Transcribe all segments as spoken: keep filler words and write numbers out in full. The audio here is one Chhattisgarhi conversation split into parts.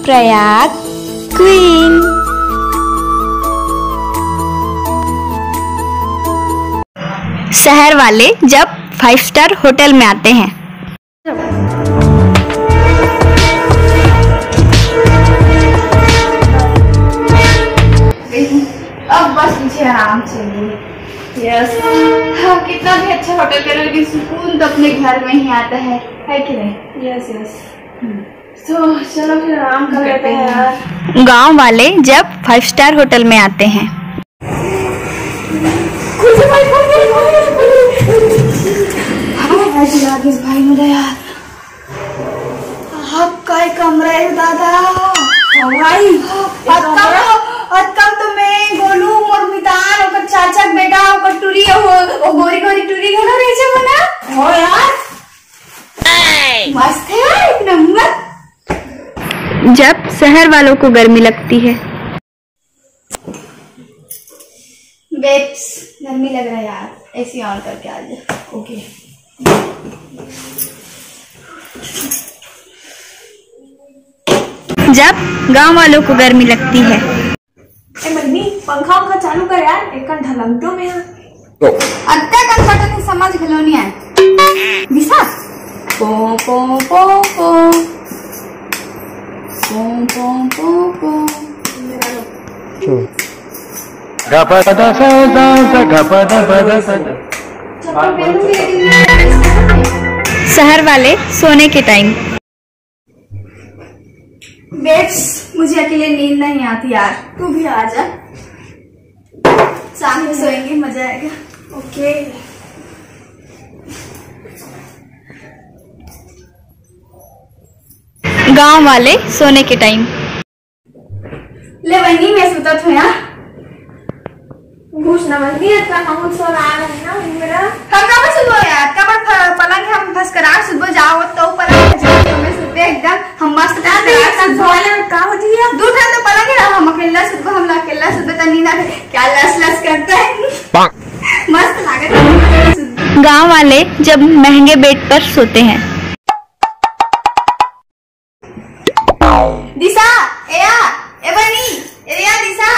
प्रयाग क्वीन। शहर वाले जब फाइव स्टार होटल में आते हैं। अब बस मुझे आराम चाहिए। यस। हाँ, कितना भी अच्छा होटल करो, लेकिन सुकून तो अपने घर में ही आता है, है कि नहीं? Yes, yes. तो चलो फिर आराम कर लेते हैं यार। गांव वाले जब फाइव स्टार होटल में आते हैं। भाई, भाई, भाई, मेरा यार। आपका एक कमरा है दादा। हाँ भाई, अतका तो, अतका तो मैं, गोलू, मोर मितान, ओकर चाचा के बेटा, ओकर टुरी, वो, वो गोरी गोरी टुरी घलो रह जाबो ना। हो यार, मस्त है यार, एक नंबर। जब शहर वालों को गर्मी लगती है। बेब्स, गर्मी लग रहा है यार, एसी ऑन करके आ जा। ओके। जब गांव वालों को गर्मी लगती है। ए मम्मी, पंखा उंखा चालू कर यार, एक कन ढलंग तो में यार। अत्ते कन बटन समझ घलो नहीं आए। दिशा। पो, पो, पो, पो। पो, पो, पो, पो। शहर वाले सोने के टाइम। बेब्स, मुझे अकेले नींद नहीं आती यार, तू भी आ जा, साथ में सोएंगे, मजा आएगा। ओके। गांव वाले सोने के टाइम। ले बहिनी, मैं सुतत हूँ यार। घुस ना बहिनी, इतना महूल सोना आ रहा है ना मेरा। हम काबर सुतबो यार, काबर प-, पलंग हम भस्करार सुतबो, जाओ तो पलंग भस्करार में सुतबे एकदम, हम मस्त भस्करार सुतबो। का हो जी? दू ठन तो पलंग है, हम अकेला सुतबो, हम अकेला सुतबे त नींद आथे। क्या लस लस करता है। मस्त लागत है। गांव वाले जब महंगे बेड पर सोते हैं। दिशा, ए आ, ए बनी, ए आ दिशा।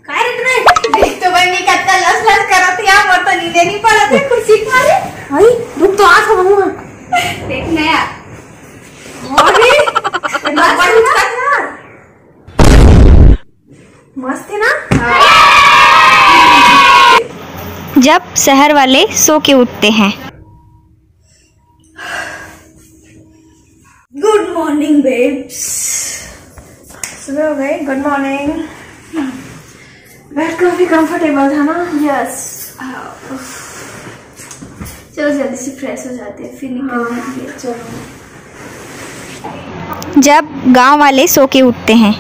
काय रे तूने? देख तो बनी कत्ता लस लस करत या, मोर तो नींदे नहीं पड़त है खुशी के मारे। भाई, रुक तो आ था मम्मा। देख नया। अरे, मस्त है ना? मस्त है ना? जब शहर वाले सो के उठते हैं। गुड मॉर्निंग बेब्स। सुबह हो गई, गुड मॉर्निंग। बेड काफी कंफर्टेबल था ना? यस। चलो जल्दी से फ्रेश हो जाते हैं, फिर निकलेंगे। हाँ, चलो। जब गांव वाले सो के उठते हैं।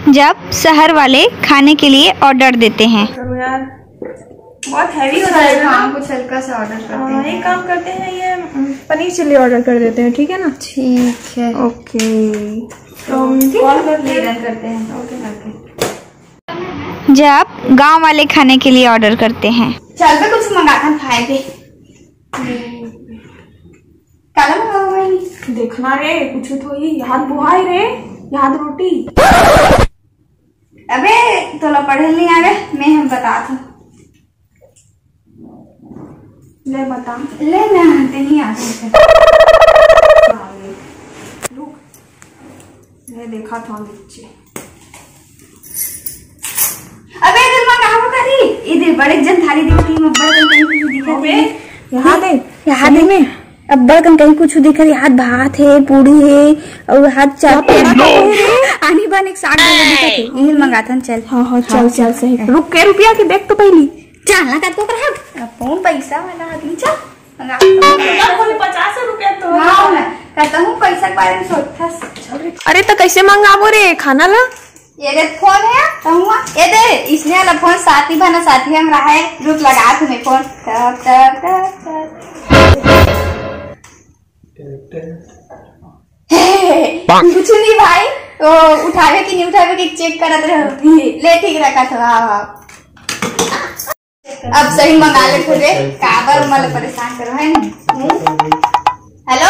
जब शहर वाले खाने के लिए ऑर्डर देते हैं। करो यार, बहुत हैवी हो जाएगा ना। हाँ, कुछ हल्का सा ऑर्डर करते हैं। एक काम करते हैं, ये, हम्म, पनीर चिल्ली ऑर्डर कर देते हैं, ठीक है ना? ठीक है। ओके, तो हम कॉल करते हैं, डन करते हैं। ओके, ओके। जब गांव वाले खाने के लिए ऑर्डर करते हैं। चल बे, कुछ मंगाथन, खाए बे। काला मंगाओ भाई? देखना रे, कुछ तो ही याद बुहाई रे, याद रोटी। अबे, तोला पढ़े नहीं आ रहे, मैं हम बता था। ले बता। ले ना, ते नहीं आ रहे। रुक। मैं देखा था नीचे। अबे, इधर मंगाओ करी। इधर बड़े जन थाली दिखती, मैं बड़े जन कहीं दिखती। अबे, यहाँ दे। यहाँ दे। में अब्बड़ कन कहीं कुछ दिखत, यहाँ भात है, पूड़ी है, और यहाँ चार आनी बान एक साग वाला दिखत है। इधर मंगाथन, चल। हाँ, हाँ, चल, चल, सही। रुक के रुपया के देख तो पहली। चल ना, कतको कर हट। अब कौन पैसा वाला आदमी, चल। मंगा। पचास रुपया तो हाँ, कहता हूँ पैसा के बारे में सोचथस। अरे तो कैसे मंगाबो रे खाना ला? ये दे फोन है, कहूँगा। ये दे, इसने वाला फोन साथी बना, साथी हम रहा है, रुक लगा तुम्हें फोन। तब, तब, तब, तब। कुछ नहीं भाई, तो उठावे कि नहीं उठावे कि चेक करत रहो। ले, ठीक रखा था। हाँ, हाँ। अब सही मंगा ले खुदे, काबर मन परेशान करो, है ना? हेलो।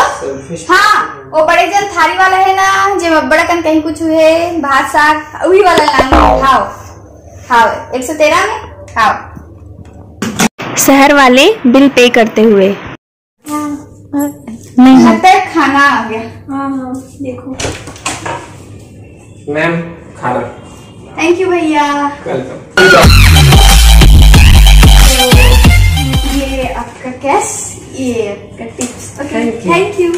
हाँ, वो बड़े जन थारी वाला है ना, जे बड़ा कन कहीं कुछ हुए, भात साग, वही वाला लाना। खाओ, खाओ। एक सौ तेरह में खाओ। शहर वाले बिल पे करते हुए। नहीं। लगता है खाना आ गया। हाँ, हाँ, देखो। मैम, खाना। थैंक यू भैया। वेलकम। तो ये आपका कैश, ये आपका tips. Okay, thank you. Thank you.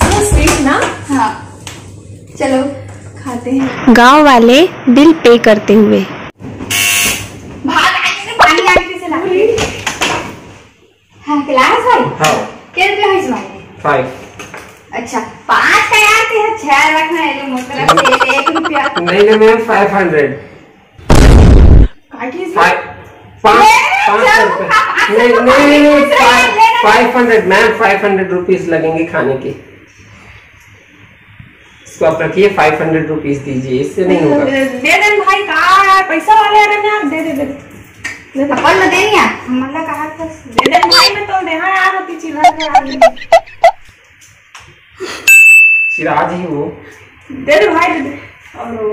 So sweet ना। हाँ, चलो खाते हैं। गांव वाले बिल पे करते हुए। भाग आगे से पानी आगे से ला। हाँ, क्लास भाई। हाँ। क्या रुपया है तुम्हारे? फाइव। अच्छा, पाँच का यार, तेरा छह रखना है जो मुश्किल से एक रुपया। नहीं, नहीं, मैम, फाइव हंड्रेड। काटी से? फाइव, पाँच, ले, पाँच सौ रुपये। नहीं, नहीं, नहीं, नहीं, five, five hundred, ma'am, five hundred rupees लगेंगे खाने के। इसको आप रखिए, फाइव हंड्रेड रुपीज दीजिए, इससे नहीं होगा। दे दे भाई, का यार, पैसा वाले आ रहे हैं यार, दे दे, दे दे। अपन में देनी है। मतलब कहा था, दे दे भाई, मैं तो देना यार, होती चिल्ला के यार। चिराज ही वो। दे दे भाई, दे दे। और वो।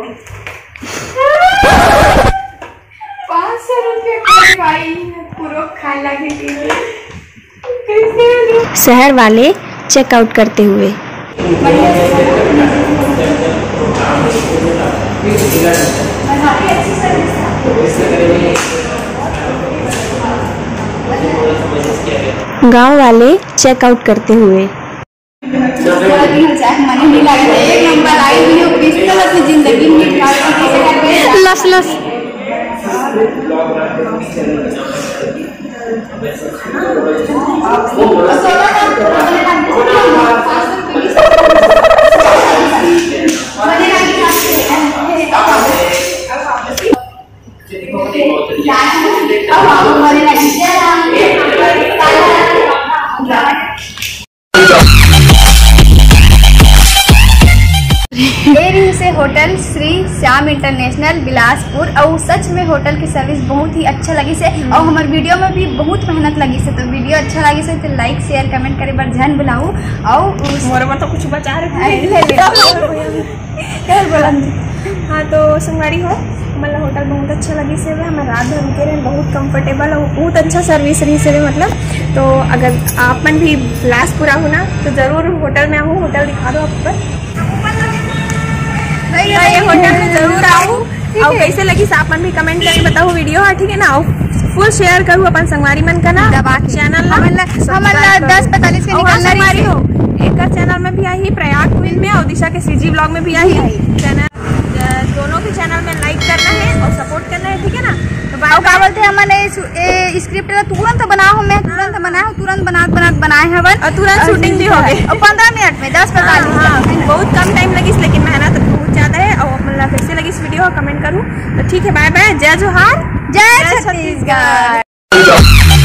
पाँच सौ रुपये का भाई, पूरा खाए लागे के लिए। शहर वाले चेकआउट करते हुए। गांव वाले चेकआउट करते हुए। मने नहीं लगा था, एक नंबर आई हुई हो, बिस्तर अपनी जिंदगी में लस लस। ए रहिसे होटल श्री श्याम इंटरनेशनल बिलासपुर। और सच में होटल की सर्विस बहुत ही अच्छा लगी से। और हमारे वीडियो में भी बहुत मेहनत लगी से, तो वीडियो अच्छा लगी से तो लाइक, शेयर, कमेंट करे बर झन भुलाऊ। और उस मोर में तो कुछ बचा रहे हैं। ले, ले। कर बोला। हाँ, तो संगवारी हो, मतलब होटल बहुत अच्छा लगी से हमें रात भर रुके रहे, बहुत कंफर्टेबल और बहुत अच्छा सर्विस रही से मतलब। तो अगर आप मन भी बिलासपुर आहू ना, तो जरूर होटल में आहू, होटल दिखा दो आप पर। तो ये होटल में जरूर आहू। और कैसे लगी से आप मन भी कमेंट करके बताओ वीडियो, हाँ, ठीक है ना? और फुल शेयर करू अपन संगवारी मन का ना दबा के। चैनल ला हमन ला, हमन ला दस पैंतालीस के और निकालना संगवारी हो, एक चैनल में भी आई प्रयाग क्वीन में और दिशा के सीजी ब्लॉग में भी आई। चैनल, अ, दोनों के चैनल में लाइक करना है और सपोर्ट करना है, ठीक है ना? तो बाय और का बाय। बोलते हैं, हमन ए सु-, ए स्क्रिप्ट ला तुरंत बनाओ, मैं तुरंत बनाए हूँ, तुरंत बनात बनात बनाए हवन। और तुरंत और शूटिंग भी हो गई। और पन्द्रह मिनट में, दस पैंतालीस। हाँ, हाँ, बहुत कम टाइम लगी, लेकिन मेहनत बहुत ज्यादा है। और अपन ला कैसे लगी इस वीडियो, कमेंट करूँ। तो ठीक है, बाय बाय, जय जोहार, जय जय छत्तीसगढ़। छत्तीसगढ़।